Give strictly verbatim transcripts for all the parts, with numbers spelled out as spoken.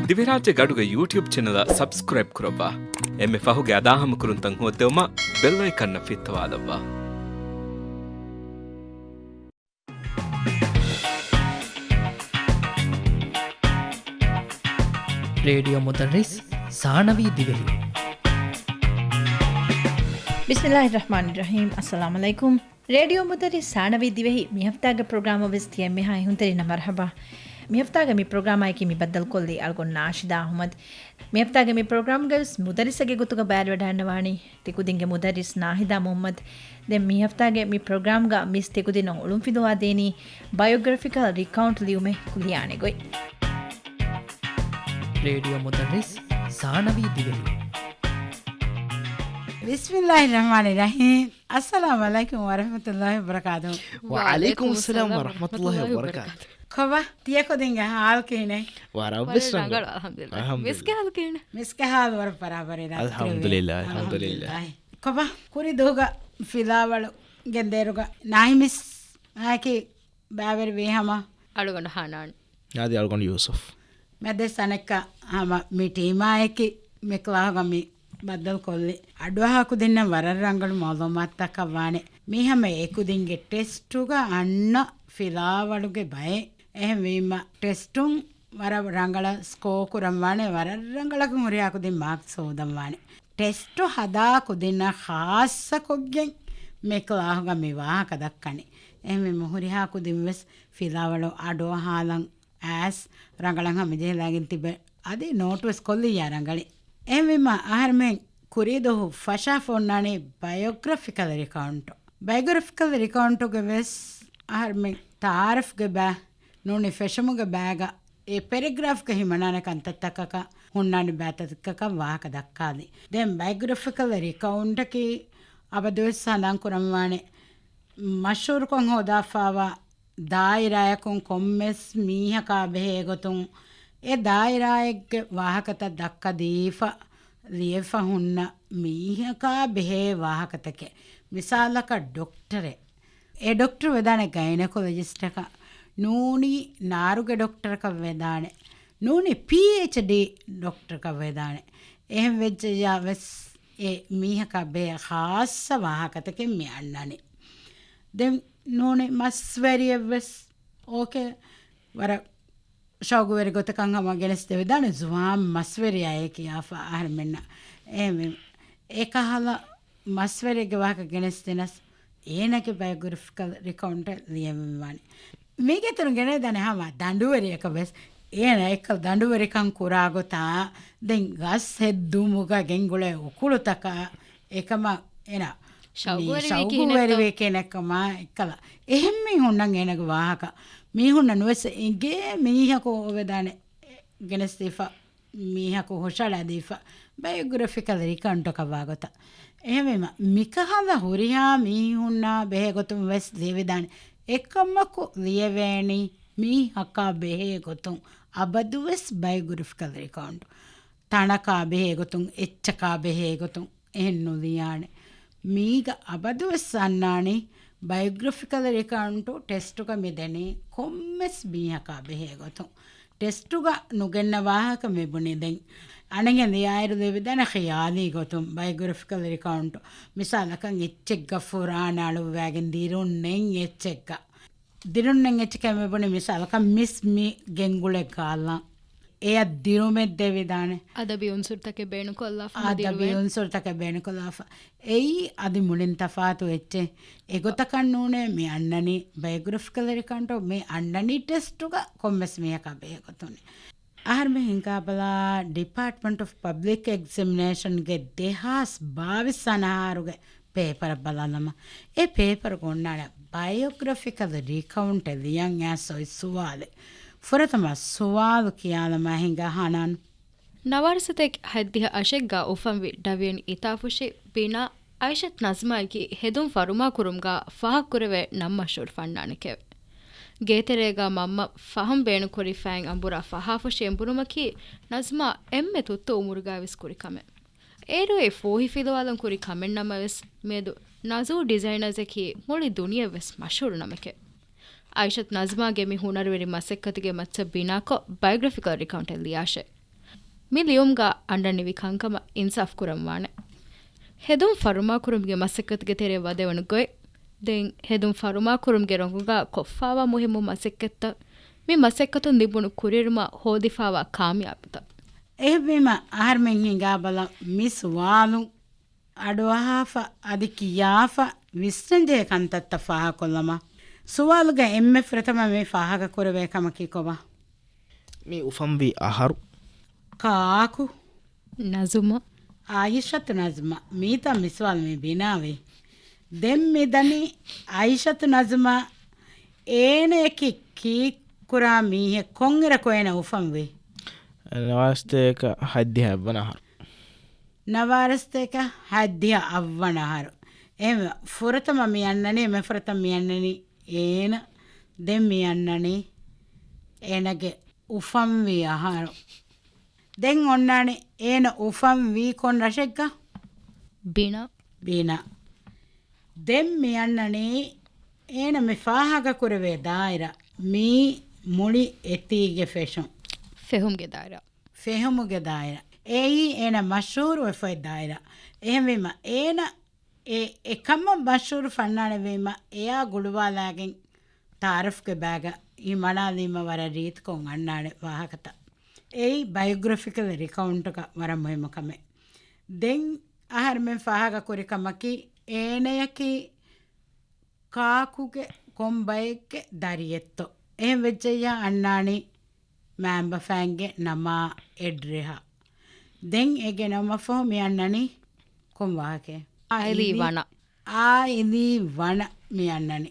ދިވެހިރާއްޖޭގެ އަޑުގެ ޔޫޓިއުބް ޗެނަލަށް ސަބްސްކްރައިބް ކުރައްވާ. އެންމެ ފަހުގެ އަދާހަމަކުރުންތައް ހޯއްދެވުމަށް ބެލް އައިކަންއަށް ފިއްތަވާލައްވާ. ރޭޑިއޯ މުދައްރިސް ސާނަވީ ދިވެހި. ބިސްމިއްލާހި ރަޙްމާނި ރަޙީމް. އައްސަލާމު ޢަލައިކުމް. ރޭޑިއޯ މުދައްރިސް ސާނަވީ ދިވެހި މިހަފްތާގެ ޕްރޮގްރާމަށް ވެސް ތިޔަ އެންމެހާ އިހުންތެރިންނަށް މަރުޙަބާ. މިހަފްތާގެ މި ޕްރޮގްރާމާއެކީ މި ބައްދަލުކޮށްލީ އަޅުގަނޑު ނާޝިދާ އަޙްމަދު. މިހަފްތާގެ މި ޕްރޮގްރާމްގައި ވެސް މުދައްރިސެއްގެ ގޮތުގަ ބައިވެވަޑައިގަންނަވާނީ ތިކުދިންގެ މުދައްރިސް ނާހިދާ މުޙައްމަދު. ދެން މިހަފްތާގެ މި ޕްރޮގްރާމްގަ މިސް ތިކުދިންނަށް އޮޅުންފިލުވާ ދޭނީ ބަޔޮގްރަފިކަލް ރިކައުންޓް ލިޔުމެއް ކުރިޔާނެ ގޮތް. ރޭޑިއޯ މުދައްރިސް ސާނަވީ ދިވެހި. ބިސްމިއްލާހި ރަޙްމާނި ރަޙީމް. އައްސަލާމު ޢަލައިކުމް ވަރަޙްމަތުﷲި ވަބަރަކާތުހު. ވަޢަލައިކުމުއްސަލާމް ވަރަޙްމަތުﷲި ވަބަރަކާތުހު. ކޮބާ ތިޔަ ކުދިންގެ ޙާލު ކިހިނެއް؟ ވަރަށް ވެސް ރަނގަޅު. ރަނގަޅު، އަލްޙަމްދުލިއްލާހި. އަލްޙަމްދުލިއްލާހި. މިސްގެ ޙާލު ވަރަށް ބަރާބަރީ. ރާ އަލްޙަމްދުލިއްލާހި، އަލްޙަމްދުލިއްލާހި. ކޮބާ ކުރި ދުވަހުގަ ފިލާވަޅު ގެންދޭއިރުގަ ނާހިމިސް އާއެކީ ބައިވެރިވީ ހަމަ އަޅުގަނޑު ހަނާން. އަދި އަޅުގަނޑު ޔޫސުފް. މިއަދުވެސް އަނެއްކާ ހަމަ މި ޓީމާއެކީ މި ކްލާހުގަ މި ބައްދަލުކޮށްލި. އަޑުއަހާ ކުދިންނަށް ވަރަށް ރަނގަޅު މަޢުލޫމާތުތަކަށް ވާނެ. މީ ހަމަ އެކުދިންގެ ޓެސްޓުގަ އަންނަ ފިލާވަޅުގެ ބައެއް. އެހެންވީމަ ޓެސްޓުން ވަރަށް ރަނގަޅަށް ސްކޯ ކުރަން ވާނެ، ވަރަށް ރަނގަޅަކަށް ހުރިހާ ކުދިން މާކްސް ހޯދަން ވާނެ. ޓެސްޓު ހަދާ ކުދިންނަށް ޚާއްޞަކޮށްގެން މި ކްލާހުގަ މި ވާހަކަ ދައްކަނީ. އެހެންވީމަ ހުރިހާ ކުދިން ވެސް ފިލާވަޅު އަޑުއަހާލަން އައިސް ރަނގަޅަށް ހަމަޖެހިލާގެން ތިބެ އަދި ނޯޓުވެސް ކޮށްލިއްޔާ ރަނގަޅި. އެހެންވީމަ އަހަރެމެން ކުރީދުވަހު ފަށާފަ އޮންނާނީ ބަޔޮގްރަފިކަލް ރިކައުންޓު. ބަޔޮގްރަފިކަލް ރިކައުންޓުގެ ވެސް އަހަރެމެން ތައާރަފްގެ ބައި ނޫނީ ފެށުމުގެ ބައިގަ އެ ޕެރެގްރާފްގަ ހިމަނާނެ ކަންތައްތަކަކަށް ހުންނާނެ ބައިތަކަކަށް ވާހަކަ ދައްކާލި. ދެން ބަޔޮގްރަފިކަލް ރިކައުންޓަކީ އަބަދުވެސް ހަނދާން ކުރަންވާނެ މަޝްހޫރުކޮށް ހޯދާފާވާ ދާއިރާއަކުން ކޮންމެސް މީހަކާ ބެހޭ ގޮތުން އެ ދާއިރާއެއްގެ ވާހަކަތައް ދައްކަދީފަ ލިޔެފަ ހުންނަ މީހަކާ ބެހޭ ވާހަކަތަކެއް. މިސާލަކަށް ޑޮކްޓަރެއް. އެ ޑޮކްޓަރު ވެދާނެ ގައިނަކޮލޮޖިސްޓަކަށް، ނޫނީ ނާރުގެ ޑޮކްޓަރަކަށް ވެދާނެ، ނޫނީ ޕީއެޗްޑީ ޑޮކްޓަރަކަށް ވެދާނެ. އެހެން ވެއްޖެޔާ ވެސް އެ މީހަކަށް ބެހޭ ޚާއްޞަ ވާހަކަތަކެއް މި އަންނަނީ. ދެން ނޫނީ މަސްވެރިއެއް ވެސް އޯކޭ ވަރަށް ޝައުގުވެރި ގޮތަކަށް ހަމަ ގެނެސްދެވިދާނެ ޒުވާން މަސްވެރިއާއެކި އާފަ އަހަރެމެންނަށް. އެ، އެކަހަލަ މަސްވެރިއެއްގެ ވާހަކަ ގެނެސްދިނަސް އޭނަގެ ބަޔޮގްރަފިކަލް ރިކައުންޓެއް ލިޔެވެވާނެ. މީގެ އިތުރުން ގެނެވިދާނެ ހަމަ ދަނޑުވެރިއަކަށް ވެސް އޭނަ އެއްކަލަ ދަނޑުވެރިކަން ކުރާ ގޮތާ، ދެން ގަސް ހެއްދުމުގަ ގެންގުޅޭ އުކުޅުތަކާ، އެކަމަށް އޭނަ ޝައުގުވެރިވީ ކިހިނެއްތޯ؟ ޝައުގުވެރިވީ ކިހިނެއްކަމާ އެއްކަލަ. އެހެން މީހުންނަށް އޭނަގެ ވާހަކަ މީހުންނަށް ނުވެސް އެނގޭ މީހަކު އޮވެދާނެ ގެނެސްދީފަ، މީހަކު ހުށަހަޅަދީފަ، ބަޔޮގްރަފިކަލް ރިކައުންޓަކަށް ވާގޮތަށް. އެހެންވީމަ، މިކަހަލަ ހުރިހާ މީހުންނާ ބެހޭގޮތުން ވެސް ލިޔެވިދާނެ. އެކަމަކު ލިޔެވޭނީ މީހަކާ ބެހޭގޮތުން އަބަދުވެސް ބަޔޮގްރަފިކަލް ރިކައުންޓް. ތަނަކާ ބެހޭގޮތުން، އެއްޗަކާ ބެހޭގޮތުން އެހެން ނުލިޔާނެ. މީގަ އަބަދުވެސް އަންނާނީ ބަޔޮގްރަފިކަލް ރިކައުންޓު ޓެސްޓުގަ މިދެނީ ކޮންމެސް މީހަކާ ބެހޭގޮތުން. ޓެސްޓުގަ ނުގެންނަ ވާހަކަ މިބުނި ދެން. އަނެއްހެން ލިޔާއިރު ލިޔެވިދާނެ ޚިޔާލީ ގޮތުން ބަޔޮގްރަފިކަލް ރިކައުންޓު. މިސާލަކަށް އެއްޗެއްގަ ފުރާނަ އަޅުއްވައިގެން ދިރުން ނެތް އެއްޗެއްގަ. ދިރުން ނެތް އެއްޗެކޭ މިބުނި މިސާލަކަށް މިސް މި ގެންގުޅޭ ގާލާ. އެޔަށް ދިރުމެއް ދެވިދާނެ. އަދަބީ އުންސުރުތަކެއް ބޭނުންކޮށްލާފަ އަދަބީ ދިރުވޭ. އުންސުރުތަކެއް ބޭނުންކޮށްލާފަ. އެއީ އަދި މުޅިން ތަފާތު އެއްޗެއް. އެގޮތަކަށް ނޫނޭ މި އަންނަނީ ބަޔޮގްރަފިކަލް ރިކައުންޓު މި އަންނަނީ ޓެސްޓުގަ ކޮންމެސް މީހަކާ ބެހޭގޮތުން. އަހަރުމެން ހިނގާބަލާ ޑިޕާޓްމަންޓް އޮފް ޕަބްލިކް އެގްޒަމިނޭޝަންގެ ދެހާސް ބާވީސް ސަނަހާރުގެ ޕޭޕަރަށް ބަލާލަމާ. އެ ޕޭޕަރުގަ އޮންނާނެ ބަޔޮގްރަފިކަލް ރިކައުންޓެއް ލިޔަން އައިސް އޮތް ސުވާލެއް. ފުރަތަމަ ސުވާލު ކިޔާލަމާ ހިނގާ ހަނާން. ނަވާރަ ސަތޭކަ ހަތްދިހަ އަށެއްގަ އުފަންވި ޑަވިއަން އިތާފުށި ބިނާ އައިޝަތް ނަޒްމާއަކީ ހެދުން ފަރުމާކުރުމުގަ ފާހަގަކުރެވޭ ނަން މަޝްހޫރު ފަންނާނެކެވެ. ގޭތެރޭގަ މަންމަ ފަހުން ބޭނުންކުރި ފައިން އަނބުރާ ފަހާފުށި އެނބުރުމަކީ ނަޒްމާ އެންމެ ތުއްތު އުމުރުގައިވެސް ކުރި ކަމެއް. އޭރު އެ ފޫހިފިލުވާލަން ކުރި ކަމެއްނަމަވެސް، މިއަދު ނަޒޫ ޑިޒައިނަރސްއަކީ މުޅި ދުނިޔެއަށްވެސް މަޝްހޫރު ނަމެކެވެ. އައިޝަތް ނަޒްމާގެ މި ހުނަރުވެރި މަސައްކަތުގެ މައްޗަށް ބިނާކޮށް ބަޔޮގްރަފިކަލް ރިކައުންޓެއް ލިޔާށޭ. މި ލިޔުމުގަ އަންނަނިވި ކަންކަމަށް އިންސާފް ކުރަންވާނެ. ހެދުން ފަރުމާކުރުމުގެ މަސައްކަތުގެ ތެރޭ ވަދެވުނު ގޮތް. ދެން ހެދުން ފަރުމާކުރުމުގެ ރޮނގުގަ ކޮށްފާވާ މުހިއްމު މަސައްކަތްތައް، މި މަސައްކަތުން ލިބުނު ކުރިއެރުމަށް ހޯދިފާވާ ކާމިޔާބީތައް. އެހެންވީމަ، އަހަރުމެން ހިނގާބަލަ، މި ސުވާލު އަޑުއަހާފަ، އަދި ކިޔާފަ، ވިސްނަންޖެހޭ ކަންތައްތައް ފާހަގަކޮށްލަމާ. ސުވާލުގަ އެންމެ ފުރަތަމަ މި ފާހަގަކުރެވޭ ކަމަކީ ކޮބާ؟ މި އުފަންވީ އަހަރު. ކާކު؟ ނަޒުމަ. އާއިޝަތު ނަޒުމަ. މީތާ މި ސުވާލު މި ބިނާވީ. ދެން މިދަނީ އާއިޝަތު ނަޒުމަ އޭނަޔަކީ ކީއްކުރާ މީހެއް، ކޮންއިރަކު އޭނަ އުފަންވީ؟ ނަވާރަސަތޭކަ ހަތްދިހަ އަށްވަނަ އަހަރު. ނަވާރަސަތޭކަ ހަތްދިހަ އަށްވަނަ އަހަރު. އެހެންވެ، ފުރަތަމަ މި އަންނަނީ، މި ފުރަތަމަ މި އަންނަނީ އޭނަ. ދެން މި އަންނަނީ އޭނަގެ އުފަންވީ އަހަރު. ދެން އޮންނާނެ އޭނަ އުފަންވީ ކޮން ރަށެއްގަ؟ ބިނާ. ބިނާ. ދެން މި އަންނަނީ އޭނަ މި ފާހަގަކުރެވޭ ދާއިރާ، މީ މުޅި އެތީގެ ފެށުން. ފެހުމުގެ ދާއިރާ. ފެހުމުގެ ދާއިރާ. އެއީ އޭނަ މަޝްހޫރުވެފައި ދާއިރާ. އެހެންވީމަ، އޭނަ އެ، އެކަމަށް މަޝްހޫރު ފަންނާނެވީމަ، އެޔާ ގުޅުވާލާގެން ތާރަފްގެ ބައިގަ ހިމަނާލީމަ ވަރަށް ރީތިކޮށް އަންނާނެ ވާހަކަތައް. އެއީ ބަޔޮގްރަފިކަލް ރިކައުންޓުގަ ވަރަށް މުހިއްމު ކަމެއް. ދެން އަހަރުމެން ފާހަގަކުރި ކަމަކީ، އޭނަޔަކީ ކާކުގެ ކޮން ބައެއްގެ ދަރިއެއްތޯ. އެހެން ވެއްޖެއްޔާ އަންނާނީ މައިންބަފައިންގެ ނަމާ އެޑްރެހާ. ދެން އޭގެ ނަމަށްފަހު މި އަންނަނީ ކޮން ވާހަކައެއް؟ އާއިލީ ވަނަ. އާއިލީ ވަނަ މި އަންނަނީ.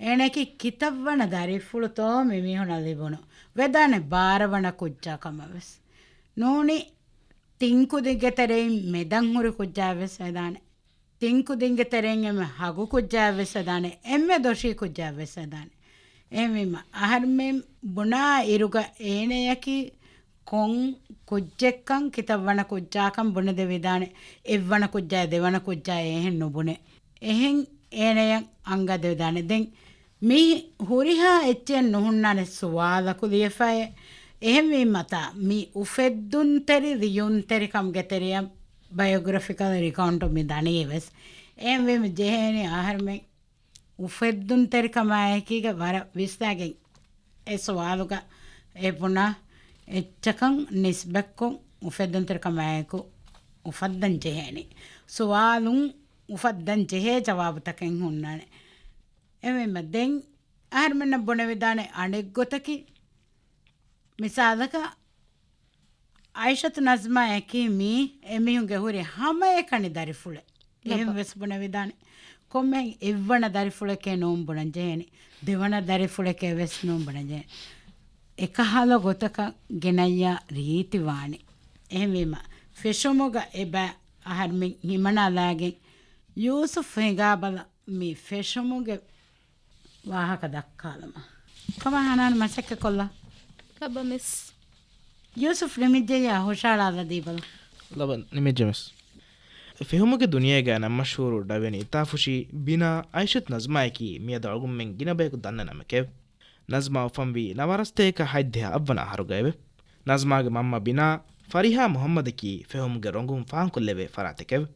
އޭނައަކީ ކިތައްވަނަ ދަރިފުޅުތޯ މި މީހުނަށް ލިބުނު. ވެދާނެ ބާރަ ވަނަ ކުއްޖާ ކަމަށް ވެސް. ނޫނީ ތިން ކުދިންގެ ތެރެއިން މެދަށް ހުރި ކުއްޖާ ވެސް ވެދާނެ. ތިން ކުދިންގެ ތެރެއިން އެންމެ ހަގު ކުއްޖާ ވެސް ވެދާނެ، އެންމެ ދޮށީ ކުއްޖާ ވެސް ވެދާނެ. އެހެންވީމަ، އަހަރުމެން ބުނާ އިރުގަ އޭނަޔަކީ ކޮން ކުއްޖެއްކަން، ކިތައްވަނަ ކުއްޖާކަން ބުނެދެވިދާނެ، އެއްވަނަ ކުއްޖާ، ދެވަނަ ކުއްޖާ އެހެން ނުބުނެ. އެހެން އޭނަޔަށް އަންގަދެވިދާނެ. ދެން މި ހުރިހާ އެއްޗެއް ނުހުންނާނެ ސުވާލަކު ލިޔެފައެ. އެހެންވީމަތާ، މި އުފެއްދުންތެރި ލިޔުންތެރިކަމުގެ ތެރެއަށް ބަޔޮގްރަފިކަލް ރިކައުންޓު މި ދަނީ ވެސް. އެހެންވީމަ ޖެހޭނީ އަހަރުމެން އުފެއްދުންތެރިކަމާއެކީގަ ވަރަށް ވިސްނާގެން އެ ސުވާލުގަ އެ ބުނާ އެއްޗަކަށް ނިސްބަތްކޮށް އުފެއްދުންތެރިކަމާއެކު އުފައްދަން ޖެހޭނީ. ސުވާލުން އުފައްދަން ޖެހޭ ޖަވާބުތަކެއް ހުންނާނެ. އެހެންވީމަ ދެން އަހަރުމެންނަށް ބުނެވިދާނެ އަނެއްގޮތަކީ، މިސާލަކަށް، އައިޝަތު ނަޒްމާއަކީ މީ އެމީހުންގެ ހުރި ހަމައެކަނި ދަރިފުޅެއް. އެހެން ނަބަ. ވެސް ބުނެވިދާނެ. ކޮންމެހެން އެއްވަނަ ދަރިފުޅެކޭ ނޫން ބުނަން ޖެހޭނެ. ދެވަނަ ދަރިފުޅެކޭ ވެސް ނޫން ބުނަން ޖެހޭނެ. އެކަހަލަ ގޮތަކަށް ގެނައްޔާ ރީތިވާނެ. އެހެންވީމަ، ފެށުމުގަ އެބަ އަހަރުމެން ހިމަނާލާގެން ޔޫސުފް ހިނގާބަލަ މި ފެށުމުގެ ވާހަކަ ދައްކާލަމާ. ކޮބާ ހަނާން މަސައްކަތް ކޮށްލާ؟ ލަބަ މިސް. ޔޫސުފް ނިމިއްޖެއްޔާ ހުށައަޅާލަދީބަލަ. ލަބަ ނިމިއްޖެމެސް. ފެހުމުގެ ދުނިޔޭގަ ނަން މަޝްހޫރު ޑަވެން އިތާފުށީ ބިނާ އައިޝަތު ނަޒްމާއަކީ މިއަދު އަޅުގަނޑުމެން ގިނަ ބަޔަކު ދަންނަ ނަމެކެވެ. ނަޒްމާ އުފަންވީ ނަވާރަސަތޭކަ ހަތްދިހަ އަށްވަނަ އަހަރުގައެވެ. ނަޒްމާގެ މަންމަ ބިނާ ފަރިހާ މުހައްމަދަކީ ފެހުމުގެ ރޮނގުން ފާހަގަކޮށްލެވޭ ފަރާތެކެވެ.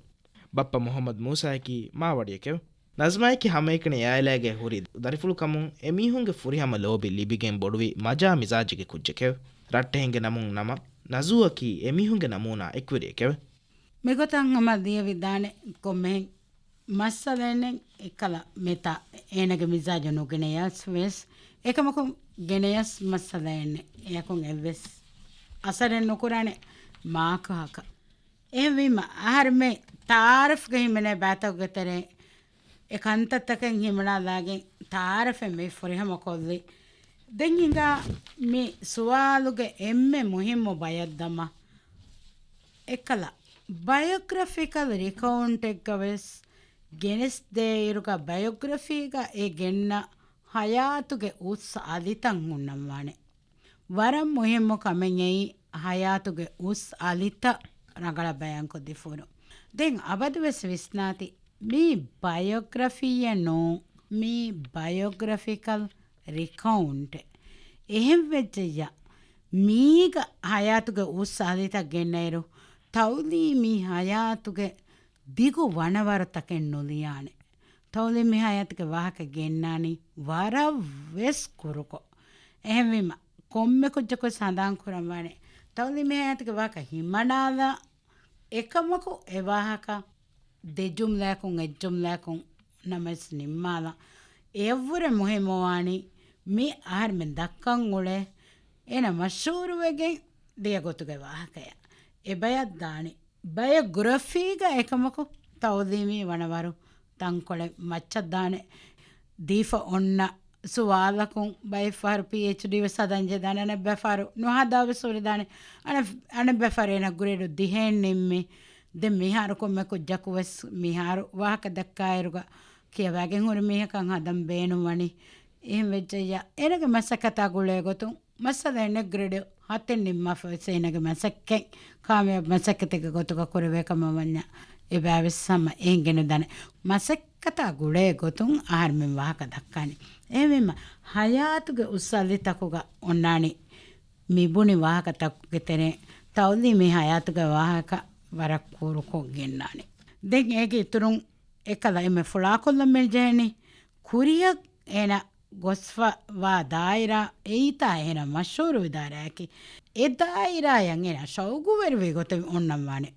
ބައްޕަ މުހައްމަދު މޫސާއަކީ މާވަޑިއެކެވެ. ނަޒްމާއަކީ ހަމައެކަނި އެ އާއިލާގައި ހުރި ދަރިފުޅު ކަމުން އެމީހުންގެ ފުރިހަމަ ލޯބި ލިބިގެން ބޮޑުވި މަޖާ މިޒާޖެއްގެ ކުއްޖެކެވެ. ރައްޓެހިންގެ ނަމުން ނަމަ، ނަޒޫއަކީ އެމީހުންގެ ނަމޫނާ އެކުވެރިއެކެވެ. މިގޮތަށް ހަމަ ލިޔެވިދާނެ ކޮންމެހެން މައްސަލައެއްނެއް އެއްކަލަ މިތާ އޭނަގެ މިޒާޖު ނުގިނަޔަސް ވެސް، އެކަމަކު ގިނަޔަސް މައްސަލައެއްނެއް އެއަކުން އެއްވެސް އަސަރެއް ނުކުރާނެ މާކަހަކަށް. އެހެންވީމަ، އަހަރުމެން ތާރަފްގެ ހިމެނޭ ބައިތަކުގެ ތެރެއިން އެ ކަންތައްތަކެއް ހިމަނާލާގެން ތާރަފެއް މި ފުރިހަމަކޮށްލި. ދެން ހިނގާ މި ސުވާލުގެ އެންމެ މުހިއްމު ބަޔަށް ދަމާ. އެއްކަލަ، ބަޔޮގްރަފިކަލް ރިކައުންޓެއްގަ ވެސް ގެނެސްދޭއިރުގަ ބަޔޮގްރަފީގަ އެ ގެންނަ ހަޔާތުގެ އުސް އަލިތައް ހުންނަންވާނެ. ވަރަށް މުހިއްމު ކަމެއް އެއީ ހަޔާތުގެ އުސް އަލިތައް ރަނގަޅަށް ބަޔާންކޮށްދިފުރު. ދެން އަބަދުވެސް ވިސްނާތި، މީ ބަޔޮގްރަފީއެއް ނޫން، މީ ބަޔޮގްރަފިކަލް ރިކައުންޓެއް. އެހެންވެއްޖެއްޔާ، މީގަ ހަޔާތުގެ އުސް އަލިތައް ގެންނައިރު، ތައުލީމީ ހަޔާތުގެ ދިގު ވަނަވަރުތަކެއް ނުލިޔާނެ. ތައުލީމީ ހަޔާތުގެ ވާހަކަ ގެންނާނީ ވަރަށް ވެސް ކުރުކޮށް. އެހެންވީމަ، ކޮންމެ ކުއްޖަކުވެސް ހަނދާން ކުރަން ވާނެ، ތައުލީމީ ހަޔާތުގެ ވާހަކަ ހިމަނާލާ އެކަމަކު އެ ވާހަކަ ދެ ޖުމްލައަކުން އެއް ޖުމްލައަކުން ނަމަވެސް ނިންމާލަން. އެއަށްވުރެ މުހިއްމުވާނީ މި އަހަރުމެން ދައްކަން އުޅޭ އޭނަ މަޝްހޫރުވެގެން ދިޔަ ގޮތުގެ ވާހަކަޔަށް. އެ ބަޔަށް ދާނީ ބަޔޮގްރަފީގަ އެކަމަކު ތައުލީމީ ވަނަވަރު ތަންކޮޅެއް މައްޗަށް ދާނެ. ދީފަ އޮންނަ ސުވާލަކުން ބައެއް ފަހަރު ޕީއެޗްޑީ ވެސް ހަދަން ޖެހިދާނެ، އަނެއް ބައެއް ފަހަރު ނުހަދާ ވެސް ހުރެދާނެ. އަނެއް، އަނެއް ބައެއް ފަހަރު އޭނަ ގްރޭޑު ދިހައެއް ނިންމި. ދެން މިހާރު ކޮންމެ ކުއްޖަކު ވެސް މިހާރު ވާހަކަ ދައްކާއިރުގަ ކިޔަވާގެން ހުރި މީހަކަށް ހަދަން ބޭނުންވަނީ. އެހެން ވެއްޖެއްޔާ އޭނަގެ މަސައްކަތާ ގުޅޭ ގޮތުން މައްސަލަ އެނެއް ގްރޭޑު ހަތެއް ނިންމާފަ ވެސް އޭނަގެ މަސައްކަތް ކާމިޔާބު މަސައްކަތެއްގެ ގޮތުގަ ކުރެވޭ ކަމަށް ވަންޏާ އެބައި ވެސް ހަމަ އެނގެނުދާނެ. މަސައްކަތާ ގުޅޭ ގޮތުން އަހަރުމެން ވާހަކަ ދައްކާނެ. އެހެންވީމަ ހަޔާތުގެ އުސް އަލިތަކުގަ އޮންނާނީ މި ބުނި ވާހަކަތަކުގެ ތެރެއިން ތައުލީމީ ހަޔާތުގެ ވާހަކަ ވަރަށް ކުރުކޮށް ގެންނާނެ. ދެން އޭގެ އިތުރުން އެކަލަ އެންމެ ފުޅާކޮށްލަން މި ޖެހެނީ ކުރިއަށް އޭނަ ގޮސްފަ ވާ ދާއިރާ އެއީތާ އޭނަ މަޝްހޫރު ދާއިރާއަކީ. އެ ދާއިރާއަށް އޭނަ ޝައުގުވެރިވި ގޮތެއް އޮންނަން ވާނެ.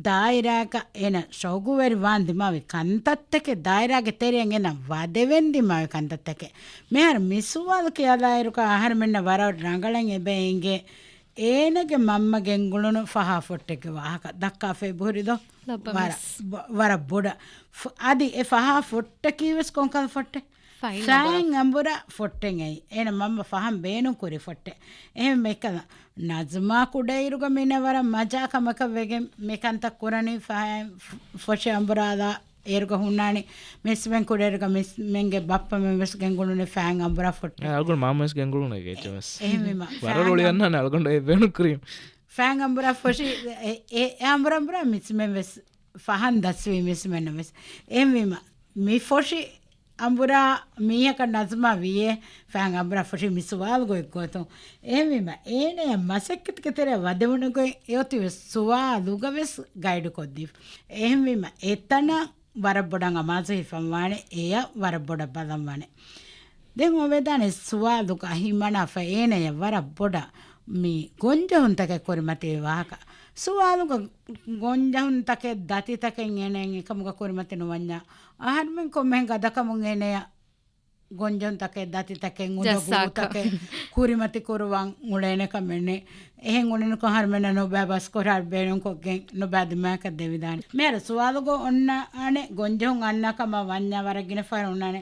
ދާއިރާއަކަށް އޭނަ ޝައުގުވެރިވާން ދިމާވި ކަންތައްތަކެއް، ދާއިރާގެ ތެރެއަށް އޭނަ ވަދެވެން ދިމާވި ކަންތައްތަކެއް. މިހާރު މި ސުވާލު ކިޔާލާއިރުގަ އަހަރުމެންނަށް ވަރަށް ރަނގަޅަށް އެބަ އެނގޭ އޭނަގެ މަންމަ ގެންގުޅުނު ފަހާ ފޮށްޓެއްގެ ވާހަކަ. ދައްކާފަ އެބަހުރި ދޯ؟ ލައްބަ ވަރަށް މިސް. ބ-، ވަރަށް ބޮޑަށް. ފު-، އަދި އެ ފަހާ ފޮށްޓަކީ ވެސް ކޮންކަލަ ފޮށްޓެއް؟ ފައިން ފައިން އަނބުރާ. އަނބުރާ ފޮށްޓެއް އެއީ. އޭނަ މަންމަ ފަހަން ބޭނުން ކުރި ފޮށްޓެއް. އެހެން މިކަލަ ނަޒުމާ ކުޑައިރުގަ މިނަ ވަރަށް މަޖާ ކަމަކަށް ވެގެން މިކަންތައް ކުރަނީ ފަހައިން ފޮށި އަނބުރާލާ އޭރުގަ ހުންނާނީ މިސްމެން ކުޑައިރުގަ މިސްމެންގެ ބައްޕަމެން ވެސް ގެންގުޅުނީ ފައިން އަނބުރާ ފޮށްޓެއް. އަޅުގަނޑު މާމަ ވެސް ގެންގުޅުނީ އެއްޗެއް ވެސް. އެހެންވީމަ ވަރަށް ރޮޅި އަންނާނެ އަޅުގަނޑު އެ ބޭނުން ކުރީމަ. ފައިން އަނބުރާ ފޮށި އެ، އެ، އެ އަނބުރާ އަނބުރާ މިސްމެން ވެސް ފަހަން ދަސްވީ މިސްމެންނަށް ވެސް. އެހެންވީމަ މި ފޮށި އަނބުރާ މީހަކަށް ނަޒުމާ ވިޔޭ ފައިން އަނބުރާ ފޮށި މި ސުވާލުގަ އޮތްގޮތުން. އެހެންވީމަ އޭނަޔަށް މަސައްކަތުގެ ތެރެއަށް ވަދެވުނުގޮތް އެއޮތީ ވެސް ސުވާލުގަ ވެސް ގައިޑު ކޮށްދީފަ. އެހެންވީމަ އެތަނަށް ވަރަށް ބޮޑަށް އަމާޒު ހިފަންވާނެ، އެޔަށް ވަރަށް ބޮޑަށް ބަލަންވާނެ. ދެން އޮވެދާނެ ސުވާލުގަ ހިމަނާފަ އޭނަޔަށް ވަރަށް ބޮޑަށް މި ގޮންޖެހުންތަކެއް ކުރިމަތިވި ވާހަކަ. ސުވާލުގަ ގޮންޖެހުންތަކެއް ދަތިތަކެއް އޭނައަށް އެކަމުގަ ކުރިމަތި ނުވަންޏާ، އަހަރުމެން ކޮންމެހެން ގަދަކަމުން އޭނަޔަށް ގޮންޖެހުންތަކެއް ދަތިތަކެއް އުނދަގޫތަކެއް ކުރިމަތި ކުރުވަން އުޅޭނެ ކަމެއް ނެތް. އެހެން އުޅެނިކޮށް އަހަރުމެންނަށް ނުބައި ބަސްކޮށާރު ބޭނުންކޮށްގެން ނުބައި ދިމާއަކަށް ދެވިދާނެ. މިހާރު ސުވާލުގަ އޮންނާނެ ގޮންޖެހުން އަންނަ ކަމަށް ވަންޏާ ވަރަށް ގިނަ ފަހަރު އޮންނާނެ.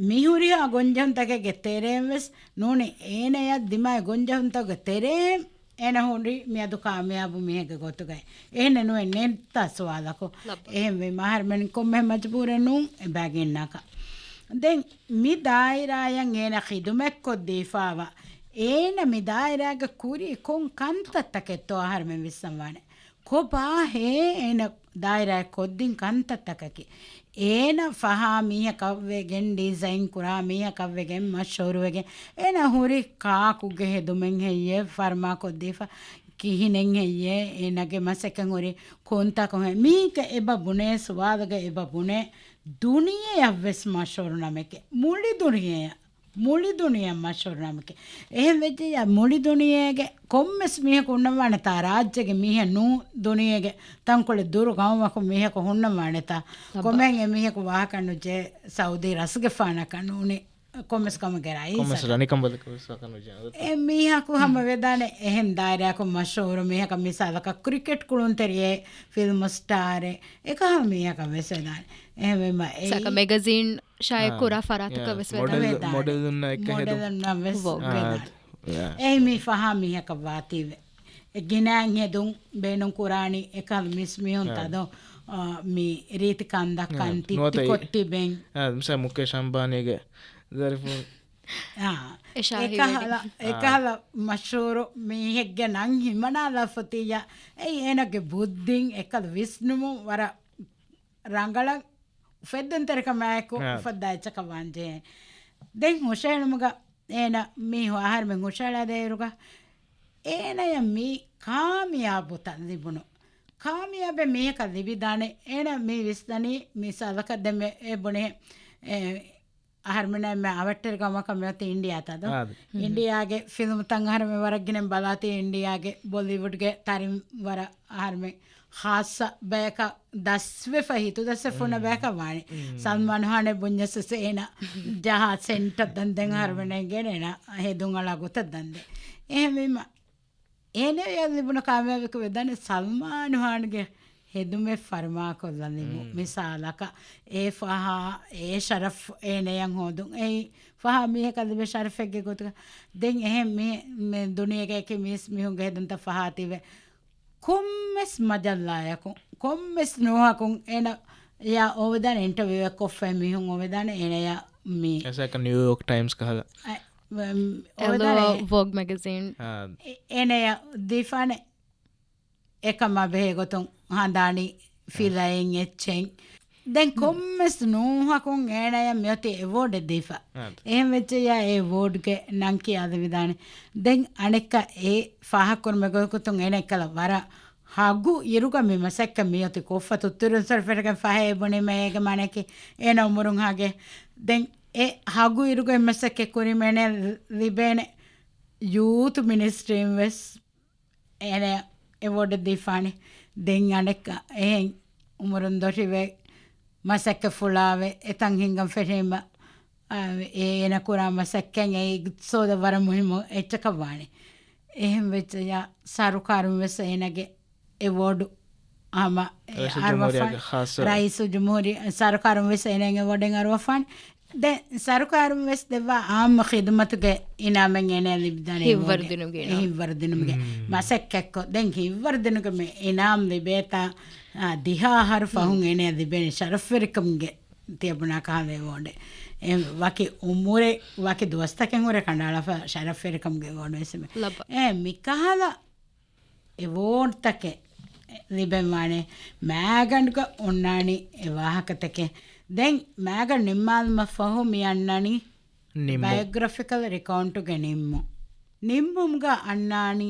މި ހުރިހާ ގޮންޖެހުންތަކެއްގެ ތެރެއިން ވެސް ނޫނީ އޭނަޔަށް ދިމާވި ގޮންޖެހުންތަކުގެ ތެރެއިން އޭނަ ހުރީ މިއަދު ކާމިޔާބު މީހެއްގެ ގޮތުގައި. އެހެނެއް ނުވެ ނެތްތާ ސުވާލަކު. ލައްބަ. އެހެންވީމަ އަހަރުމެން ކޮންމެހެން މަޖުބޫރެއް ނޫން އެބައިގެންނާކަށް. ދެން މި ދާއިރާއަށް އޭނަ ޚިދުމަތްކޮށްދީފާވާ، އޭނަ މި ދާއިރާގެ ކުރީ ކޮން ކަންތައްތަކެއްތޯ އަހަރުމެން ވިސްނަންވާނެ. ކޮބާހޭ އޭނަ ދާއިރާއަށް ކޮށްދިން ކަންތައްތަކަކީ؟ އޭނަ ފަހާ މީހަކަށްވެގެން، ޑިޒައިން ކުރާ މީހަކަށްވެގެން، މަޝްހޫރުވެގެން، އޭނަ ހުރި ކާކުގެ ހެދުމެއް ހެއްޔޭ ފަރުމާކޮށްދީފަ؟ ކިހިނެއް ހެއްޔޭ އޭނަގެ މަސައްކަތް ހުރި؟ ކޮންތާކު ހެ-، މީގަ އެބަ ބުނޭ ސުވާލުގަ އެބަ ބުނޭ ދުނިޔެއަށްވެސް މަޝްހޫރު ނަމެކޭ. މުޅި ދުނިޔެއަށް، މުޅި ދުނިޔެއަށް މަޝްހޫރު ނަމެކޭ. އެހެން ވެއްޖެއްޔާ މުޅި ދުނިޔޭގެ ކޮންމެސް މީހަކު ހުންނަންވާނެތާ، ރާއްޖޭގެ މީހެއް ނޫން ދުނިޔޭގެ ތަންކޮޅެއް ދުރު ގައުމަކު މީހަކު ހުންނަންވާނެތާ، ލައްބަ. ކޮމެހެން އެ މީހަކު ވާހަކަ ނުޖެހޭ ސައުދީ ރަސްގެފާނަކަށް ނޫނީ ކޮންމެސް ކަމުގެ ކޮންމެސް ރައީސަކަށް. ރަނިކަނބަލަކަށް ވެސް ވާކަށް ނުޖެހޭ. އެ މީހަކު ހަމަ ވެދާނެ އެހެން ދާއިރާއަކު މަޝްހޫރު މީހަކަށް، މިސާލަކަށް ކްރިކެޓް ކުޅުންތެރިއެއް، ފިލްމު ސްޓާރެއް، އެކަހަލަ މީހަކަށް ވެސް ވެދާނެ. އެހެންވީމަ އެއީ ސަކަ މެގަޒީން ޝާއި އާ. ކުރާ ފަރާތަކަށް ޔާ. ވެސް ވެދާނެ. މޮޑެލް، ވެދާނެ. މޮޑެލުންނާ އެއްކަ ހެދުން. މޮޑެލުންނަށް ވެސް ވޯ. އާ. ވެދާނެ. ޔާ. އެއީ މީ ފަހާ މީހަކަށް ވާތީވެ. އެ ގިނައިން ހެދުން ބޭނުން ކުރާނީ އެކަހަލަ މިސް މީހުން އާ. ތަދޯ، އާ، މި ރީތި ކަންތައް އާ. ކަން ތިއް ނުވަތަ ތި އެ-، ކޮށް ތިބެން. އާ، މިސާ މުކޭޝް އަންބާނީގެ ޒަރިފުން. އާ. އެ ޝާހީ އެކަހަލަ، ވެޑިން. އާ. އެކަހަލަ މަޝްހޫރު މީހެއްގެ ނަން ހިމަނާލާފަ ތިއްޔާ، އެއީ އޭނަގެ ބުއްދިން އެކަލަ ވިސްނުމުން ވަރަށް ރަނގަޅަށް އުފެއްދުންތެރިކަމާއެކު އާ. އުފައްދާ އެއްޗަކަށް ވާންޖެހޭ. ދެން ހުށަހެޅުމުގަ އޭނަ މީ އަހަރުމެން ހުށަހަޅާދޭއިރުގަ އޭނަޔަށް މި ކާމިޔާބުތައް ލިބުނު. ކާމިޔާބެއް މީހަކަށް ލިބިދާނެ. އޭނަ މި ވިސްނަނީ މިސާލަކަށް ދެން މެ-، އެ ބުނި، އެ، އަހަރުމެންނަށް އެންމެ އަވަށްޓެރި ގައުމަކަށް މިއޮތީ އިންޑިއާތަ ދޯ؟ އާދެ. އިންޑިއާގެ ފިލްމުތައް އަހަރުމެން ވަރަށް ގިނަ ބަލާތީ އިންޑިއާގެ ބޮލީވުޑްގެ ތަރިން ވަރަށް އަހަރުމެން ޚާއްޞަ ބަޔަކަށް ދަސްވެފަ ހިތުދަސްވެފަ ހުންނަ ބަޔަކަށް ވާނެ. ސަލްމާން ޚާނެއް ބުންޏަސް އޭނަ ޖަހާ ސެންޓަށް ދަންދެން އަހަރުމެން އެނގޭނެ އޭނަ ހެދުން އަޅާ ގޮތަށް ދަންދެ. އެހެންވީމަ އޭނަޔަށް ލިބުނު ކާމިޔާބީކަން ވެދާނެ ސަލްމާން ޚާންގެ ހެދުމެއް ފަރުމާކޮށްލަން ލިބުން. މިސާލަކަށް އެ ފަހާ އެ ޝަރަފް އޭނަޔަށް ހޯދުން. އެއީ ފަހާ މީހަކަށް ލިބޭ ޝަރަފެއްގެ ގޮތުގަ. ދެން އެހެން މި، މި ދުނިޔޭގައި އެކި މީސް މީހުންގެ ހެދުންތައް ފަހާ ތިބެ. ކޮންމެސް މަޖައްލާޔަކުން، ކޮންމެސް ނޫހަކުން އޭނަޔާ އޮވެދާނެ އިންޓަވިއުއެއް ކޮށްފައި މީހުން އޮވެދާނެ އޭނަޔާ މި. އެސަކަ ނިއުޔޯކް ޓައިމްސް ކަހަލަ. އެ، އެލޯ އޮވެދާނެ. ވޯގް މެގަޒީން. އާ. އެ، އޭނަޔަށް ދީފާނެ އެކަމާ ބެހޭ ގޮތުން ހަނދާނީ ފިލައިން އެއްޗެއް. ދެން ކޮންމެސް ނޫހަކުން އޭނަޔަށް މިއޮތީ އެވޯޑެއް ދީފަ. އާ. އެހެން ވެއްޖެޔާ އެ އެވޯޑްގެ ނަން ކިޔާލެވިދާނެ. ދެން އަނެއްކާ އެ ފާހަގަކުރުމެއް ގޮތުން އޭނަ އެއްކަލަ ވަރަށް ހަގު އިރުގަ މި މަސައްކަތް މިއޮތީ ކޮށްފަ ތުއްތުރުން ސަރުފެރިގެން ފަހޭ ބުނީމަ އޭގެ މާނައަކީ އޭނަ އުމުރުން ހާގެ. ދެން އެ ހަގު އިރުގަ މަސައްކަތް ކުރީމަ އޭނަ ލިބޭނެ ޔޫތު މިނިސްޓްރީން ވެސް އޭނަ އެވޯޑެއް ދީފާނެ. ދެން އަނެއްކާ އެހެން އުމުރުން ދޮށިވެ މަސައްކަތް ފުޅާވެ އެތަން ހިންގަން ފެށީމަ، އާ، އޭނަ ކުރާ މަސައްކަތް އެ އިގްތިސޯދަށް ވަރަށް މުހިއްމު އެއްޗަކަށް ވާނެ. އެހެން ވެއްޖެޔާ ސަރުކާރުން ވެސް އޭނަގެ އެވޯޑު ހަމަ އެ ރައީސުލްޖުމްހޫރިއްޔާގެ އަރުވަފާނެ. ޚާއްޞަ ރައީސުލްޖުމްހޫރިއްޔާ ސަރުކާރުން ވެސް އޭނައަށް އެވޯޑެއް އަރުވަފާނެ. ދެން ސަރުކާރުން ވެސް ދެއްވާ އާއްމު ޚިދުމަތުގެ އިނާމެއް އޭނައަށް ލިބިދާނެ. ހިތްވަރު އެވޯޑެއް. ދިނުމުގެ އިނާމް. އެ ހިތްވަރު ދިނުމުގެ މަސައްކަތްކޮށް، ދެން ހިތްވަރު ދިނުމުގެ މި އިނާމް ލިބޭތާ، އާ، ދިހަ އަހަރު ފަހުން އޭނައަށް ލިބޭނެ ޝަރަފްވެރިކަމުގެ ތިޔަބުނާ ކަހަލަ އެވޯޑެއް. އެ ވަކި އުމުރެއް، ވަކި ދުވަސްތަކެއް ހުރެ ކަނޑައަޅާފަ ޝަރަފްވެރިކަމުގެ އެވޯޑު ވެސް އެބަ. އެ މިކަހަލަ އެވޯޑްތަކެއް ލިބެންވާނެ މާގަނޑުގަ އޮންނާނީ އެ ވާހަކަތަކެއް. ދެން މާގަނޑު ނިންމާލުމަށް ފަހު މި އަންނާނީ ނިންމުން. ބަޔޮގްރަފިކަލް އެކައުންޓުގެ ނިންމުން. ނިންމުމުގަ އަންނާނީ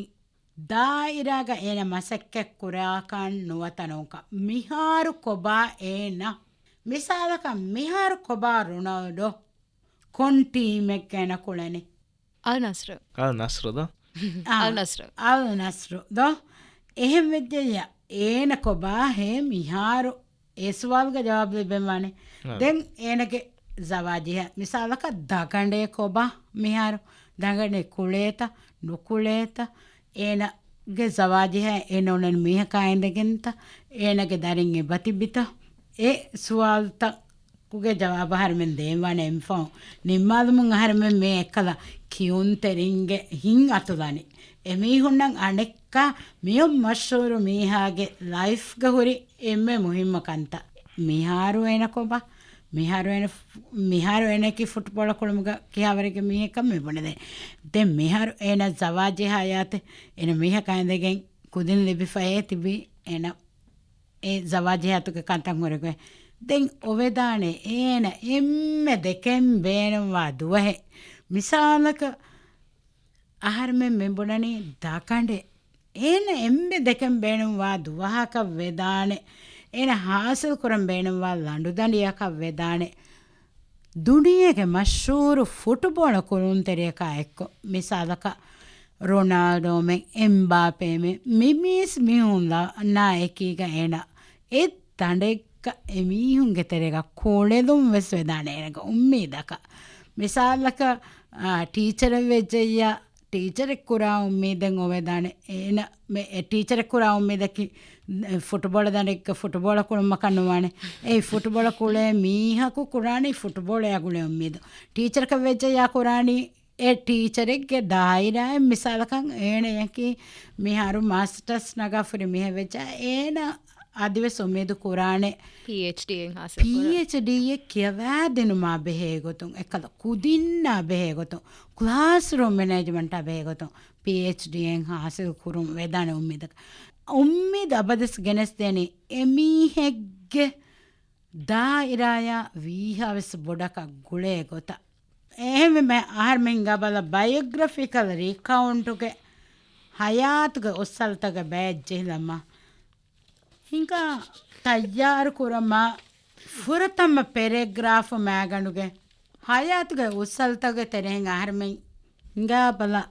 ދާއިރާގަ އޭނަ މަސައްކަތް ކުރާކަން ނުވަތަ ނޫންކަން. މިހާރު ކޮބާ އޭނަ؟ މިސާލަކަށް މިހާރު ކޮބާ ރޮނާލްޑޯ ކޮން ޓީމެއްގަ އޭނަ ކުޅެނީ؟ އަލް ނަސްރު. އަލް ނަސްރު ދޯ؟ އާ، އަލް ނަސްރު. އަލް ނަސްރު ދޯ؟ އެހެން ވެއްޖެއްޔާ އޭނަ ކޮބާހޭ މިހާރު އެ ސުވާލުގެ ޖަވާބު ލިބެންވާނެ. އާ. ދެން އޭނަގެ ޒަވާޖިހާ މިސާލަކަށް ދަގަނޑޭ ކޮބާ މިހާރު؟ ދަގަނޑޭ ކުޅޭތަ؟ ނުކުޅޭތަ؟ އޭނަގެ ޒަވާޖިހާ އޭނަ އުޅެން މީހަކާ އިނދެގެންތަ؟ އޭނަގެ ދަރިން އެބަތިބިތަ؟ އެ ސުވާލުތައް ކުގެ ޖަވާބު އަހަރުމެން ދޭންވާނެ އެންމެފަހުން. ނިންމާލުމުން އަހަރުމެން މި އެއްކަލަ ކިޔުންތެރިންގެ ހިތް އަތުލަނީ. އެމީހުންނަށް އަނެއްކާ މިއޮތް މަޝްހޫރު މީހާގެ ލައިފްގަ ހުރި އެންމެ މުހިއްމު ކަންތައް. މިހާރު އޭނަ ކޮބާ؟ މިހާރު އޭނަ، މިހާރު އޭނައަކީ ފުޓްބޯޅަ ކުޅުމުގަ ކިހާވަރެއްގެ މީހެއްކަން މި ބުނެދޭ. ދެން މިހާރު އޭނަ ޒަވާޖީ ހަޔާތެއް އޭނަ މީހަކާ އިނދެގެން ކުދިން ލިބިފައޭ ތިބީ އޭނަ އެ ޒަވާޖިހާތުގެ ކަންތައް ހުރެގޮތް. ދެން އޮވެދާނެ އޭނަ އެންމެ ދެކެން ބޭނުންވާ ދުވަހެއް. މިސާލަކަށް އަހަރުމެން މި ބުނަނީ ދަގަނޑެއް. އޭނަ އެންމެ ދެކެން ބޭނުންވާ ދުވަހަކަށް ވެދާނެ. އޭނަ ހާސިލް ކުރަން ބޭނުންވާ ލަނޑުދަނޑިއަކަށް ވެދާނެ. ދުނިޔޭގެ މަޝްހޫރު ފުޓުބޯޅަ ކުޅުންތެރިޔަކާ އެއްކޮށް، މިސާލަކަށް ރޮނާލްޑޯމެން، އެމްބާޕޭމެން، މި މީސް މީހުންނާ އެކީގަ އޭނަ އެއް ދަނޑެއްގަ އެމީހުންގެ ތެރޭގަ ކުޅެލުން ވެސް ވެދާނެ އޭނަގެ އުއްމީދަކަށް. މިސާލަކަށް، އާ، ޓީޗަރެއް ވެއްޖެއްޔާ، ޓީޗަރެއް ކުރާ އުއްމީދެއް އޮވެދާނެ. އޭނަ މެ-، އެ ޓީޗަރެއް ކުރާ އުއްމީދަކީ، އެ، ފުޓުބޯޅަ ދަނޑެއްގަ ފުޓުބޯޅަ ކުޅުމަކަށް ނުވާނެ. އެއީ ފުޓުބޯޅަ ކުޅޭ މީހަކު ކުރާނީ ފުޓުބޯޅަޔާ ގުޅޭ އުއްމީދު. ޓީޗަރަކަށް ވެއްޖެއްޔާ ކުރާނީ އެ ޓީޗަރެއްގެ ދާއިރާއެއް މިސާލަކަށް އޭނަޔަކީ މިހާރު މާސްޓަސް ނަގާފުރި މީހެއް ވެއްޖެއްޔާ އޭނަ އަދިވެސް އުއްމީދު ކުރާނެ ޕީއެޗްޑީއެއް ހާސިލް ކުރާނެ. ޕީއެޗްޑީއެއް ކިޔަވާދިނުމާ ބެހޭ ގޮތުން، އެއްކަލަ ކުދިންނާ ބެހޭ ގޮތުން، ކްލާސްރޫމް މެނޭޖްމަންޓާ ބެހޭ ގޮތުން ޕީއެޗްޑީއެއް ހާސިލް ކުރުން ވެދާނެ އުއްމީދަކަށް. އުއްމީދު އަބަދުވެސް ގެނެސްދޭނީ އެމީހެއްގެ ދާއިރާޔާ ވީހާވެސް ބޮޑަކަށް ގުޅޭ ގޮތަށް. އެހެންވީމަ އަހަރުމެން ހިނގާބަލަ ބަޔޮގްރަފިކަލް ރިކައުންޓުގެ ހަޔާތުގެ އުސްސަލްތަކުގެ ބައެއް ޖެހިލަމާ ހިނގާ ތައްޔާރު ކުރަމާ ފުރަތަމަ ޕެރެގްރާފު މާގަނޑުގެ ހަޔާތުގެ އުސްސަލްތަކުގެ ތެރެއިން އަހަރެމެން ހިނގާ ބަލަ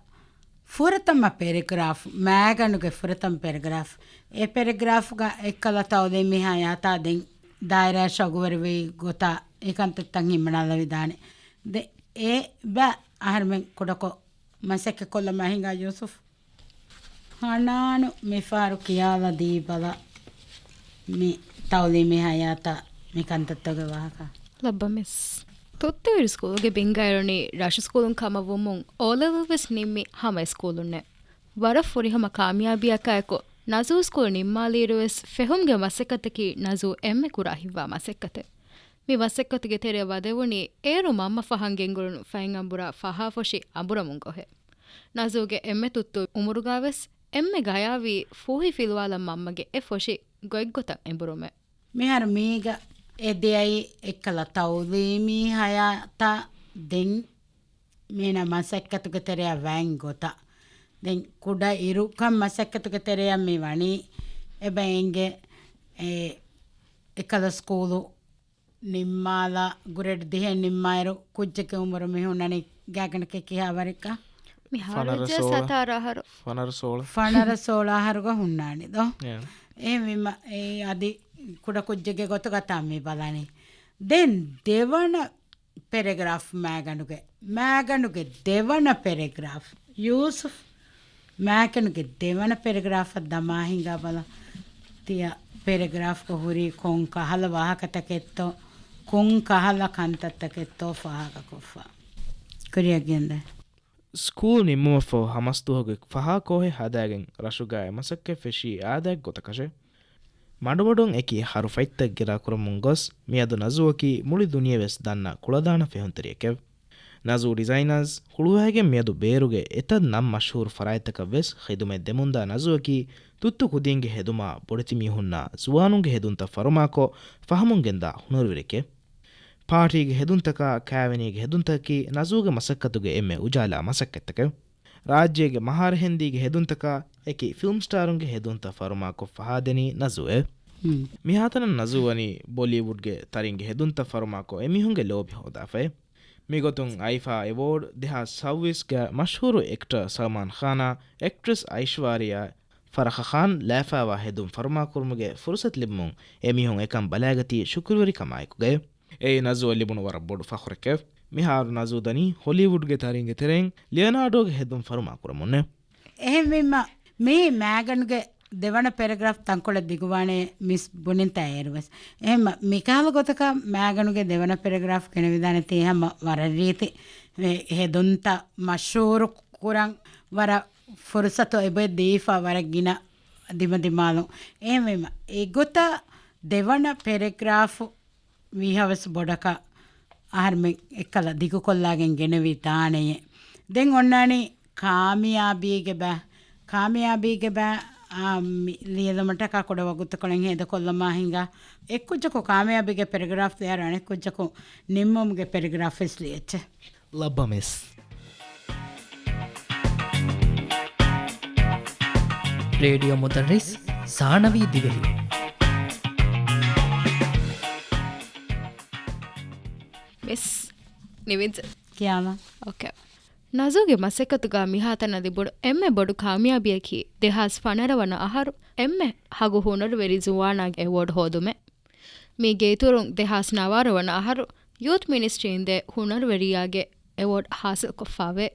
ފުރަތަމަ ޕެރެގްރާފު މާގަނޑުގެ ފުރަތަމަ ޕެރެގްރާފު އެ ޕެރެގްރާފުގަ އެއްކަލަ ތައުލީމީ ހަޔާތާ ދެން ދާއިރާ ޝަގުވެރިވި ގޮތާ އެކަންތައްތައް ހިމަނާލަވިދާނެ. ދެ އެ ބަ އަހަރެމެން ކުޑަކޮށް މަސައްކަތް ކޮށްލަމާ ހިނގާ ޔޫސުފް. ހަނާނު މިފަހަރު ކިޔާލަ ދީބަލަ މި ތައުލީމީ ހަޔާތާ މި ކަންތައްތަކުގެ ވާހަކަ. ލައްބަމެސް. ތުއްތުވެރި ސްކޫލުގެ ބިންގައިރުނީ ރަށު ސްކޫލުން ކަމަށްވުމުން އޯލެވެލް ވެސް ނިންމި ހަމަ ސްކޫލުންނޭ. ވަރަށް ފުރިހަމަ ކާމިޔާބީއަކާއެކު ނަޒޫ ސްކޫލް ނިންމާލިއިރުވެސް ފެހުމުގެ މަސައްކަތަކީ ނަޒޫ އެންމެ ކުރާ ހިތްވާ މަސައްކަތެއް. މި މަސައްކަތުގެ ތެރެއަށް ވަދެވުނީ އޭރު މަންމަ ފަހަން ގެންގުޅުނު ފައިން އަނބުރާ ފަހާފޮށި އަނބުރަމުން ގޮހެ. ނަޒޫގެ އެންމެ ތުއްތު އުމުރުގާވެސް އެންމެ ގަޔާވީ ފޫހި ފިލުވާލަން މަންމަގެ އެ ފޮށި ގޮތްގޮތަށް އެނބުރުމެ. މިހާރު މީގަ އެދިޔައީ އެއްކަލަ ތައުލީމީ ހަޔާތާ ދެން މީނަ މަސައްކަތުގެ ތެރެއަށް ވައިން ގޮތަށް. ދެން ކުޑަ އިރުކަން މަސައްކަތުގެ ތެރެއަށް މި ވަނީ އެބަ އެނގޭ އެ އެކަލަ ސްކޫލު ނިންމާލާ ގްރޭޑް ދިހައެއް ނިންމާއިރު ކުއްޖެއްގެ އުމުރު މި ހުންނަނީ ގާތްގަނޑަކަށް ކިހާވަރެއްކަ؟ މިހާރު ފަނަރަ ސޯޅަ. ސަތާރަ އަހަރު. ފަނަރަ ސޯޅަ. ފަނަރަ ސޯޅަ އަހަރުގަ ހުންނާނެ ދޯ؟ އެ. އެހެންވީމަ އެ އަދި ކުޑަ ކުއްޖެއްގެ ގޮތުގަ ތާ މި ބަލަނީ. ދެން ދެވަނަ ޕެރެގްރާފް މާގަނޑުގެ، މާގަނޑުގެ ދެވަނަ ޕެރެގްރާފް. ޔޫސުފް، މާގަނޑުގެ ދެވަނަ ޕެރެގްރާފަށް ދަމާ ހިނގާ ބަލަ. ތިޔަ ޕެރެގްރާފްގަ ހުރީ ކޮން ކަހަލަ ވާހަކަތަކެއްތޯ، ކޮން ކަހަލަ ކަންތައްތަކެއްތޯ ފާހަގަކޮށްފަ. ކުރިއަށް ގެންދަ. ސްކޫލް ނިންމުމަށްފަހު ހަމަސްދުވަހުގެ ފަހާ ކޯހެއް ހަދާގެން ރަށުގައި މަސައްކަތް ފެށީ އާދައިގެ ގޮތަކަށެ. މަޑުމަޑުން އެކި އަހަރު ފަތްތައް ގެރާކުރަމުން ގޮސް، މިއަދު ނަޒޫއަކީ މުޅި ދުނިޔެވެސް ދަންނަ ކުޅަދާނަ ފެހުންތެރިއެކެވެ. ނަޒޫ ޑިޒައިނާސް ހުޅުވައިގެން މިއަދު ބޭރުގެ އެތައް ނަން މަޝްހޫރު ފަރާތްތަކަށްވެސް ޚިދުމަތް ދެމުންދާ ނަޒޫއަކީ ތުއްތު ކުދީންގެ ހެދުމާ ބޮޑެތި މީހުންނާ ޒުވާނުންގެ ހެދުންތައް ފަރުމާކޮށް ފަހަމުން ގެންދާ ހުނަރުވެރިއެކެވެ. ޕާޓީގެ ހެދުންތަކާ ކާވެނީގެ ހެދުންތަކަކީ ނަޒޫގެ މަސައްކަތުގެ އެންމެ އުޖާލާ މަސައްކަތްތަކެވެ. ރާއްޖޭގެ މަހާރަހެންދީގެ ހެދުންތަކާ އެކި ފިލްމް ސްޓާރުންގެ ހެދުންތައް ފަރުމާކޮށް ފަހާދެނީ ނަޒޫއެވެ. މިހާތަނަށް ނަޒޫ ވަނީ ބޮލީވުޑްގެ ތަރިންގެ ހެދުންތައް ފަރުމާކޮށް އެމީހުންގެ ލޯބި ހޯދާފައެވެ. މިގޮތުން އައިފާ އެވޯޑް ދެހާސް ސައުވީސްގަ މަޝްހޫރު އެކްޓަރ ސަލްމާން ޚާނާ އެކްޓްރެސް އައިޝްވާރިޔާ ފަރަޚަ ޚާން ލާފާވާ ހެދުން ފަރުމާކުރުމުގެ ފުރުސަތު ލިބުމުން އެމީހުން އެކަން ބަލާގަތީ ޝުކުރުވެރިކަމާއެކުގައެވެ. އެއީ ނަޒޫއަށް ލިބުނު ވަރަށް ބޮޑު ފަޚުރެކެވެ. މިހާރު ނަޒޫ ދަނީ ހޮލީވުޑްގެ ތަރިންގެ ތެރެއިން ލިއޮނާޑޯގެ ހެދުން ފަރުމާކުރަމުންނެވެ. އެހެންވީމަ، މި މާގަންގެ ދެވަނަ ޕެރެގްރާފް ތަންކޮޅެއް ދިގުވާނެ މިސް ބުނިންތާ އޭރުވެސް. އެހެންމަ، މިކަހަލަ ގޮތަކަށް މާގަނުގެ ދެވަނަ ޕެރެގްރާފް ގެނެވިދާނެތީ ހަމަ ވަރަށް ރީތި ހެ-، ހެދުންތައް މަޝްހޫރު ކުރަން ވަރަށް ފުރުސަތު އެބަ ދީފަ ވަރަށް ގިނަ ދިމަދިމާލުން. އެހެންވީމަ، އެގޮތަށް ދެވަނަ ޕެރެގްރާފު ވީހާވެސް ބޮޑަކަށް އަހަރުމެން އެއްކަލަ ދިގުކޮށްލާގެން ގެނެވި ދާނެޔޭ. ދެން އޮންނާނީ ކާމިޔާބީގެ ބަ-، ކާމިޔާބީގެ ބަ-، އާ، މި ލިޔެލުމަށްޓަކާ ކުޑަ ވަގުތުކޮޅެއް ހޭދަކޮށްލަމާ ހިނގާ. އެއްކުއްޖަކު ކާމިޔާބީގެ ޕެރެގްރާފް ލިޔާއިރު އަނެއްކުއްޖަކު ނިންމުމުގެ ޕެރެގްރާފް ވެސް ލިޔެއްޗެ. ލައްބަމެސް. ރޭޑިއޯ މުދައްރިސް ސާނަވީ ދިވެހި. މިސް ނިވިންޖެ. ކިޔާމަ. އޯކޭ. ނަޒޫގެ މަސައްކަތުގަ މިހާތަނަށް ލިބުނު އެންމެ ބޮޑު ކާމިޔާބީއަކީ ދެހާސް ފަނަރަ ވަނަ އަހަރު އެންމެ ހަގު ހުނަރުވެރި ޒުވާނާގެ އެވޯޑް ހޯދުމެއް. މީގެ އިތުރުން ދެހާސް ނަވާރަ ވަނަ އަހަރު ޔޫތް މިނިސްޓްރީން ދޭ ހުނަރުވެރިޔާގެ އެވޯޑް ހާސިލްކޮށްފައެވެ.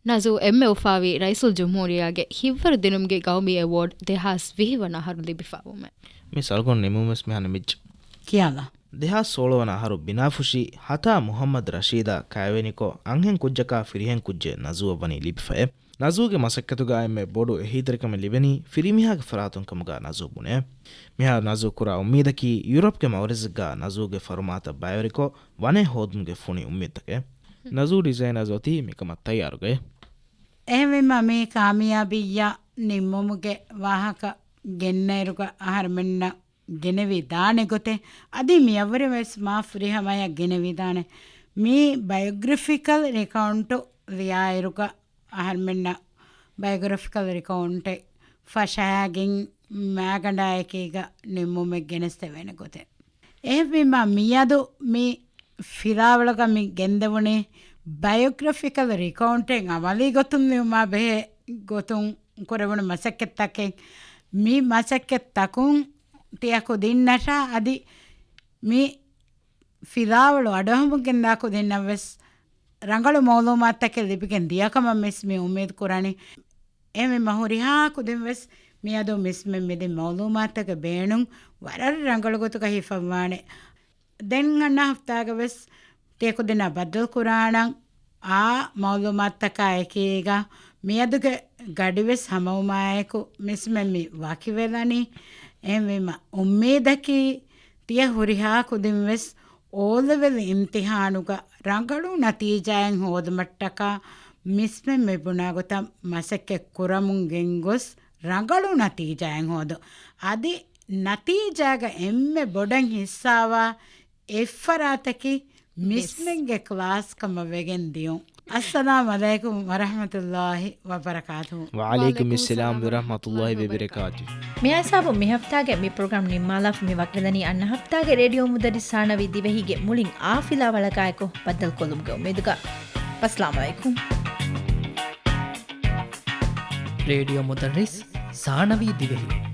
ނަޒޫ އެންމެ އުފާވީ ރައީސުލްޖުމްހޫރިއްޔާގެ ހިތްވަރު ދިނުމުގެ ގައުމީ އެވޯޑް ދެހާސް ވިހި ވަނަ އަހަރު ލިބިފައިވުމެއް. މި ސަލްގޮން ނިމުމެސް މިހާ ނިމިއްޖެ. ކިޔާލާ. ދެހާސް ސޯޅަ ވަނަ އަހަރު ބިނާފުށި ހަތާ މުހައްމަދު ރަޝީދާ ކައިވެނިކޮށް، އަންހެން ކުއްޖަކާ ފިރިހެން ކުއްޖެއް ނަޒޫއަށް ވަނީ ލިބިފައެވެ. ނަޒޫގެ މަސައްކަތުގަ އެންމެ ބޮޑު އެހީތެރިކަމެއް ލިބެނީ ފިރިމީހާގެ ފަރާތުން ކަމުގަ ނަޒޫ ބުނެ. މިހާރު ނަޒޫ ކުރާ އުއްމީދަކީ ޔޫރަޕްގެ މައުރަޒެއްގަ ނަޒޫގެ ފަރުމާތައް ބައިވެރިކޮށް، ވަނެއް ހޯދުމުގެ ފުނި އުއްމީދުތަކެއް. ނަޒޫ ޑިޒައިނަރސް އޮތީ މިކަމަށް ތައްޔާރުގައި. އެހެންވީމަ، މި ކާމިޔާބީއްޔާ ނިންމުމުގެ ވާހަކަ ގެންނައިރުގަ އަހަރުމެންނަށް ގެނެވި ދާނެ ގޮތެއް، އަދި މިއަށްވުރެ ވެސް މާ ފުރިހަމަޔަށް ގެނެވިދާނެ. މީ ބަޔޮގްރަފިކަލް އެކައުންޓު ލިޔާއިރުގަ އަހަރުމެންނަށް ބަޔޮގްރަފިކަލް ރިކައުންޓެއް ފަށާގެން މާގަނޑާއެކީގަ ނިންމުމެއް ގެނެސްދެވޭނެ ގޮތެއް. އެހެންވީމާ، މިއަދު މި ފިލާވަޅުގަ މި ގެންދެވުނީ ބަޔޮގްރަފިކަލް ރިކައުންޓެއް އަމަލީ ގޮތުން ލިޔުމާ ބެހޭ ގޮތުން ކުރެވުނު މަސައްކަތްތަކެއް. މި މަސައްކަތްތަކުން ތިޔަ ކުދިންނަށާ އަދި މި ފިލާވަޅު އަޑުއަހަމުން ގެންދާ ކުދިންނަށް ވެސް ރަނގަޅު މައުލޫމާތުތަކެއް ލިބިގެން ދިޔަކަމަށް މިސް މި އުއްމީދު ކުރަނީ. އެހެންވީމަ ހުރިހާ ކުދިން ވެސް މިއަދު މިސްމެން މިދިން މައުލޫމާތުތަކެއް ބޭނުން ވަރަށް ރަނގަޅު ގޮތުގަ ހިފައްވާނެ. ދެން އަންނަ ހަފްތާގަ ވެސް ތިޔަ ކުދިންނާ ބައްދަލު ކުރާނަން އާ މައުލޫމާތުތަކާ އެކީގަ މިއަދުގެ ގަޑިވެސް ހަމަވުމާއެކު މިސްމެން މި ވަކިވެލަނީ. އެހެންވީމަ އުއްމީދަކީ ތިޔަ ހުރިހާ ކުދިން ވެސް އޯލެވެލް އިމްތިހާނުގަ ރަނގަޅު ނަތީޖާއެއް ހޯދުމަށްޓަކާ މިސްމެން މި ބުނާ ގޮތަށް މަސައްކަތް ކުރަމުން ގެންގޮސް ރަނގަޅު ނަތީޖާއެއް ހޯދުން. އަދި ނަތީޖާގަ އެންމެ ބޮޑަށް ހިއްސާވާ އެއްފަރާތަކީ މިސްމެންގެ ކްލާސް ކަމަށް ވެގެން ދިޔުން. އައްސަލާމު ޢަލައިކުމް ވަރަޙްމަތުﷲި ވަބަރަކާތުހު. ވަޢަލައިކުމުއްސަލާމް ވަރަޙްމަތުﷲި ވަބަރަކާތުހު. މިހާ ހިސާބުން މި ހަފްތާގެ މި ޕްރޮގްރާމް ނިންމާލާފަ. މި ވަކިވެލަނީ އަންނަ ހަފްތާގެ ރޭޑިއޯ މުދައްރިސް ސާނަވީ ދިވެހީގެ މުޅިން އާ ފިލާވަޅަކާއެކު ބައްދަލުކޮށްލުމުގެ އުއްމީދުގަ. އައްސަލާމު ޢަލައިކުމް. ރޭޑިއޯ މުދައްރިސް ސާނަވީ ދިވެހި.